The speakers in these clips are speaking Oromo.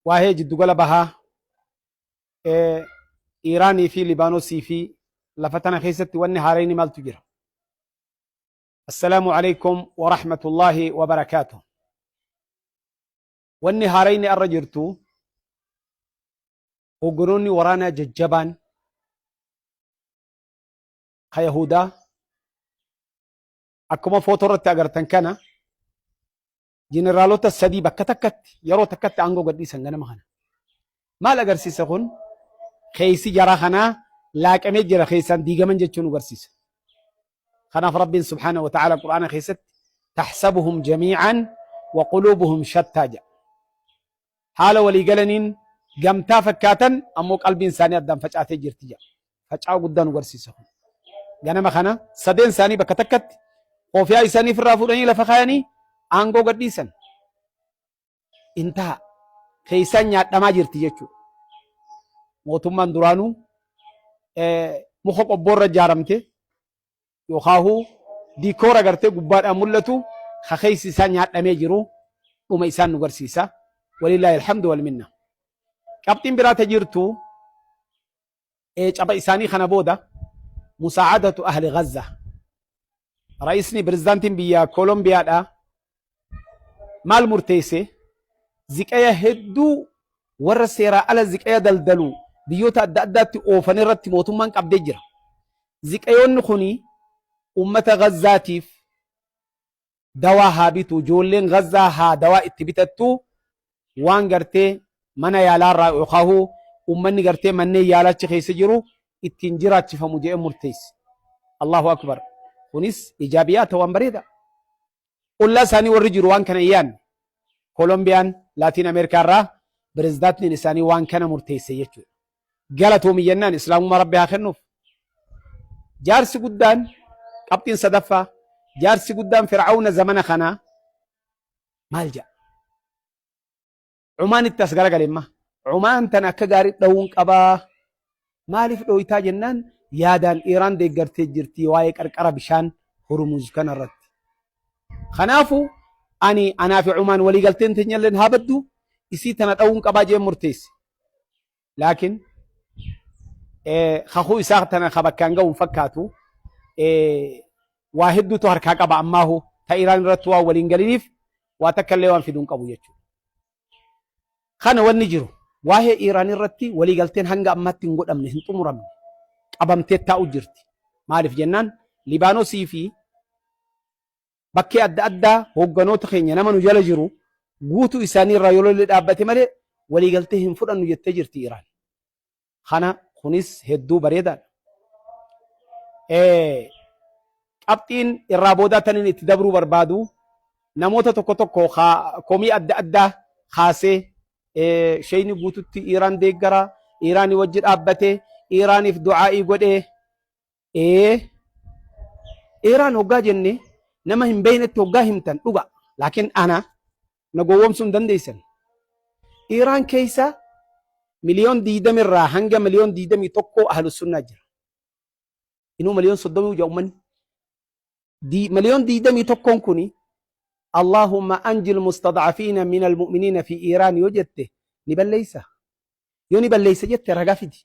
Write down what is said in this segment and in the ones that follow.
Waa'ee jiddugala bahaa Iiraanii fi Libaanosii fi lafa tana keessatti wanni haarayni maaltu jira? Assalaamu alaikum wa rahmatullaahi wa barakaatuh. Wanni haarayni arra jirtu hoogganoonni waraanaa jajjabaan ka Yahudaa akkuma footoo irratti agartan kana jeneraalota sadii bakka takkatti yeroo takkatti aangoo gadhiisan ganama kana. Maal agarsiisa kun? Keessi jara kanaa laaqamee jira keessaan diigaman jechuu nu agarsiisa. Kanaaf Rabbiin subhaanahu wa ta'ala Qur'aana keessatti taxsabuhum jamii'an wa quluubuhum shattaa jedha. Haala walii galaniin gamtaa fakkaatan ammoo qalbiin isaanii addaan facaatee jirti jedha. Faca'uu guddaa nu garsiisa kun. Ganama kana sadeen isaanii bakka takkatti koofiyaa isaanii ofirraa fuudhanii lafa kaayanii aangoo gadhiisan. Intaha keessaan nyaadhamaa jirti jechuudha. Mootummaan duraanuu muka qobboorra ijaaramte yookaahuu diikoora gartee gubbaadhaan mul'atu ka keessi isaa nyaadhamee jiru dhuma isaan nu garsiisa. Walillaahi alhamdu wal minna. Qabxiin biraa ta jirtu caba isaanii kana booda musaa'adatu ahli Gaza. Ra'iisni pirezidaantiin biyya Koolombiyaadha maal murteesse? Ziqaya hedduu warra seeraa ala ziqaya daldalu biyyoota adda addaatti oofan irratti mootummaan qabdee jira. Ziqayoonni kuni uummata Gazaatiif dawaa haa bitu, ijoolleen Gazzaa haa dawaa itti bitattu, waan gartee mana yaalaarraa yookaahuu uummanni gartee manneen yaalaa achi keessa jiru ittiin jiraachifamu jedhee murteesse. Allahu akbar. Kunis ijaabiyaata waan bareeda. Ollaa isaanii warri jiru waan kana hin yaadne. Kolombiyaan Laatiin Ameerikaa irraa pirezidaantiin isaanii waan kana murteesse jechuudha. Galatoomi jennaan islaamummaa rabbi haa kennuuf. Jaarsi guddaan qabxiin sadaffaa jaarsi guddaan fir'aawna zamana kanaa maal jedha? Cumaan itti as garagale imma. Cumaan tana akka gaarii dha'uun qabaa. Maaliif dhooytaa jennaan yaadaan Iiraan deeggartee jirti waa'ee qarqara bishaan Hurmuz kana irratti. Kanaafu ani anaa fi Cumaan waliigalteen teenyalleen haa baddu isii tana dha'uun qabaa jeen murteesse. Laakiin kakuu isaa tana ka bakkaan ga'u hin fakkaatu. Waa hedduutu harkaa qaba ammaahu ta Iraan irratti waan waliin galiniif waa takka illee waan fidu hin qabu jechuudha. Kana wanni jiru waa'ee Iraan irratti waliigalteen hanga ammaatti hin godhamne hin xumuramne qabamtee taa'u jirti. Maaliif jennaan Libaanosii fi bakkee adda addaa hoogganoota keenya nama nu jala jiru guutuu isaanii irraa yoo lolli dhaabbate malee waliigaltee hin fudhannu jettee jirti Iraan. Kana kunis hedduu bareedaadha. Qabxiin irraa boodaa taniin itti dabruu barbaadu namoota tokko tokko komii adda addaa kaasee sheeyni guututti Iraan deeggara, Iraanii wajji dhaabbate, Iraaniif du'aa'ii godhee. Ee Iraan hoggaa jenne nama hin beeynetti hoggaa himtan dhuga laakiin ana na gowwoomsuu hin dandeessan. Iraan keessa miliyoon 20 irraa hanga miliyoon 21 ahlu sunnaa jira. Inuu miliyoon 30 ija ummanni. Miliyoon 21n kuni Allahumma anjil mustadcafiina min almu'miniina fi Iraan yoo jette ni balleeysa. Yoo ni balleeysa jette ragaa fidi.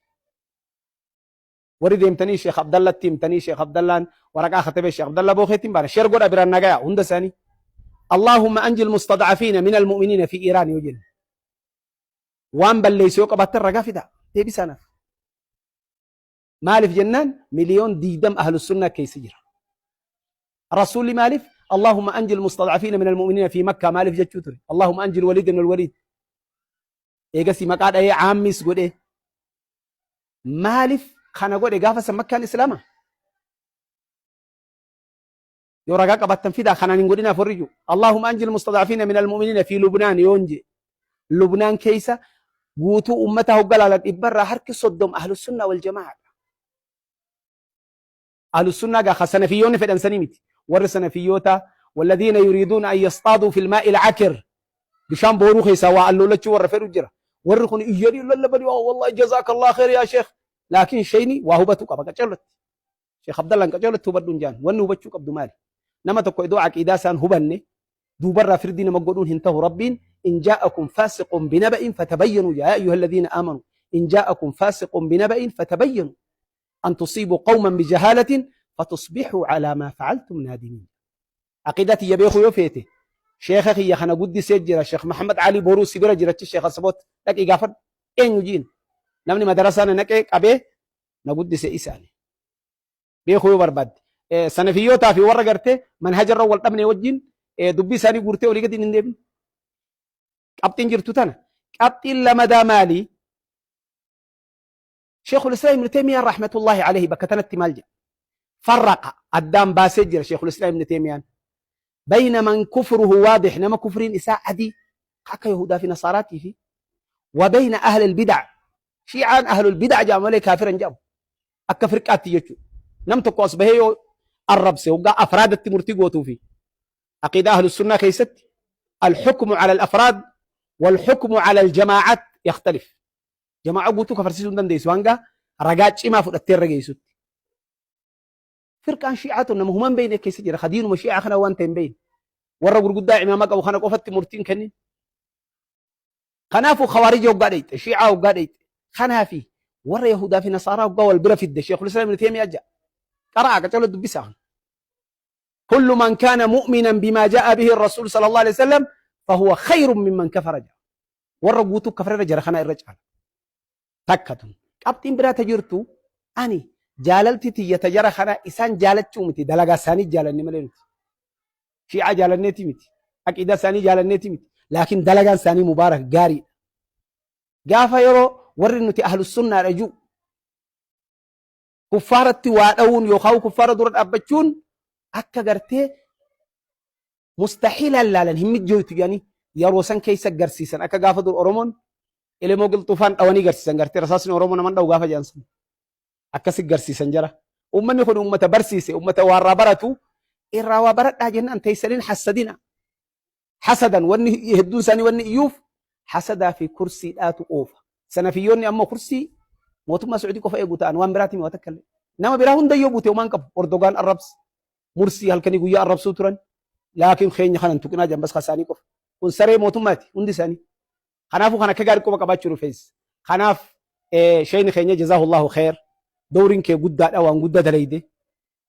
Warri deemtanii Sheekh Abdallatti himtanii Sheekh Abdallaan waraqaa katabee Sheekh Abdalla bookeetti hin baane share godha biraan nagaya hunda isaanii. Allahumma anjil mustadcafiina min almu'miniina fi Iraan yoo jenne. Waan balleessu yoo qabaattan ragaa fida deebisaa naaf. Maaliif jennaan miliyoon 20 ahlu sunnaa keessa jira. Rasuulli maaliif Allahumma anjil mustadcafiina min almu'miniina fi Makkaa maaliif jechuu ture? Allahumma anjil Waliid ibn al-Waliid. Eegasii maqaa dhahee caammiis godhee. Maaliif kana godhe gaafa san Makkaan Islaama? Yoo ragaa qabaattan fidaa kanaan hin godhinaaf warri jiru. Allahumma anjil mustadcafiina min almu'miniina fi Lubnaan yoon jee. Lubnaan keessa guutuu ummata hogga laalan dhibbarraa harki 30 ahlu sunnaa wal jamaa'aadha. Ahlu sunnaa gaa sanafiyyoonni fedhan sanii miti. Warri sanafiyyoota walladhiina yuriiduuna an yasxaaduu fil maa'il akir bishaan booruu keessaa waa alloolachuu warra fedhu jira. Warri kun iyyanii lallabanii waa wallahi jazaakallah khair yaa sheekh. Laakiin shayni waa hubatu qaba qaceellotti. Sheekh Abdallaan qaceellotti hubadhu hin jaan. Wanni hubachuu qabdu maali? Nama tokko iddoo aqiidaa isaan hubanne Duubarraa firdii nama godhuun hin tahu. Rabbiin in jaa'akum faasiqun binaba'in fatabayyanu, yaa ayyuha alladhiina aamanu in jaa'akum faasiqun binaba'in fatabayyanu an tusiibuu qawman bijahaalatin fatusbixuu calaa maa facaltum naadimiin. Aqiidaa tiyya beekuu yoo feete, sheekha kiyya kana guddisee jira, Sheekh Maxamed Alii Boruu si bira jira, achi Sheekh Asaboot dhaqii gaafadhu, eenyu jiin. Namni madarasaa na naqee qabee na guddise isaani. Beekuu yoo barbaadde, sanafiyyootaa fi warra gartee manhajarra wal dhabne wajjin dubbii isaanii guurtee olii gadi hin deebin. Qabxiin jirtu tana. Qabxiin lamadaa maali? Sheekul Islaam Ibn Taymiyyaan rahmatullahi alayhi bakka tanatti maal jedha? Farraqa, addaan baasee jira Sheekul Islaam Ibn Taymiyyaan. Bayna man kufruhu waadix, nama kufriin isaa adii akka Yahudaa fi Nasaaraatii, fi wa bayna ahli albidac. Shiicaan ahlul bidac jedhama malee kaafira hin jedhamu. Akka firqaatti jechuudha. Nam tokko as bahee yoo arrabse, hoggaa afraadatti murtii gootuu fi aqiidaa ahlus sunnaa keessatti alxukmu cala al-afraad walxukmu cala al-jamaacaat yakhtalif. Jamaa'a guutuu kafarsiisuu hin dandeessu hanga ragaa cimaa fudhattee irra geessutti. Firqaan shiicaa tun nama human beeyne keessa jira. Kadiinuma shiicaa kana waan ta'e hin beeyne. Warra gurguddaa imaama qabu kana qofatti murtiin kennin. Kanaafuu khawaarija hoggaa dheyxe, shiicaa hoggaa dheyxe, kanaafi warra Yahudaa fi Nasaaraa hoggaa wal bira fidde, Sheekul Islaam Ibn Taymiyaa ja'a. Qara'a qacalo dubbisaa. كل من كان مؤمنا بما جاء به الرسول صلى الله عليه وسلم فهو خير ممن كفر جاء. Warra guutuu kafrarra jara kana irra caala. Takka tun. Qabxiin biraa ta jirtu, ani jaalalti tiyya ta jara kana isaan jaalachuu miti, dalagaa isaanii jaalanne malee nuti. Shiicaa jaalanneeti miti. Aqiidaa isaanii jaalanneeti miti. Laakiin dalagaan isaanii mubaarak, gaariidha. Gaafa yeroo warri nuti ahlus sunnaadha jiru kuffaaratti waa dha'uun yookaan kuffaara dura dhaabbachuun akka gartee mustahiilaan laalan, hin mijjooytu jedhanii yeroo san keessa garsiisan, akka gaafa dur Oromoon elemoo qilxuufaan dhawanii garsiisan, gartee rasaasni Oromoo naman dha'u gaafa jedhan sun akkasi garsiisan jara. Uummanni kun uummata barsiise, uummata waarraa baratu, irraa waa baradhaa jennaan teessaniin hassadina. Hasadan wanni hedduun isaanii wanni iyyuuf hasadaa fi kursiidhaatu oofa. Sanafiyyoonni ammoo kursii mootummaa Sacuudii qofa eegu ta'an, waan biraatiin waa takka illee. Nama biraa hundayyoo buute homaan qabu. Ordogaan arrabsa. Mursii halkanii guyyaa arrabsuu turan. Laakiin keenya kanan tuqinaa jambas kasaanii qofa. Kun saree mootummaati hundi isaanii. Kanaafuu kan akka gaarii qofa qabaachuu dhufees. Kanaaf sheeyni keenya, jazaahullahu kheer, dowriin kee guddaadha, waan guddaa dalayde.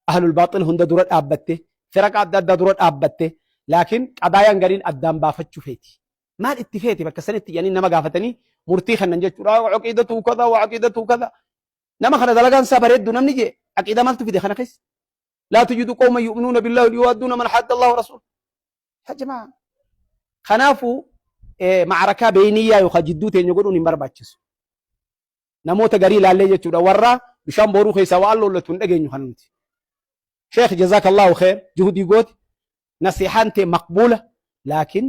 Ahlul baaxil hunda dura dhaabbatte. Firaqa adda addaa dura dhaabbatte. Laakiin qadaayaan gariin addaan baafachuu feeti. Maal itti feete bakka sanitti jedhanii nama gaafatanii murtii kennan jechuudha. Aqiidatu kada wa aqiidatu kada. Nama kana dalagaan isaa bareeddu namni jee, aqiidaa maaltu fide kana keessa? لا تجد قوما يؤمنون بالله يوادون من حاد الله ورسوله. يا جماعة، kanaafuu macrakaa beeyniyaa yookaan jidduu teenya godhuun hin barbaachisu. Namoota garii ilaallee jechuudha, warra bishaan booruu keessaa waan lollatu hin dhageenyu kan nuti. Sheekh, جزاك الله خير, juhudii goote, nasihaan tee maqbuula, laakiin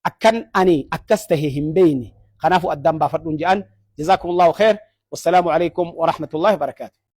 akkan ani akkas tahe hin beeyne, kanaafuu addaan baafadhuun jedhan. جزاكم الله خير، والسلام عليكم ورحمة الله وبركاته.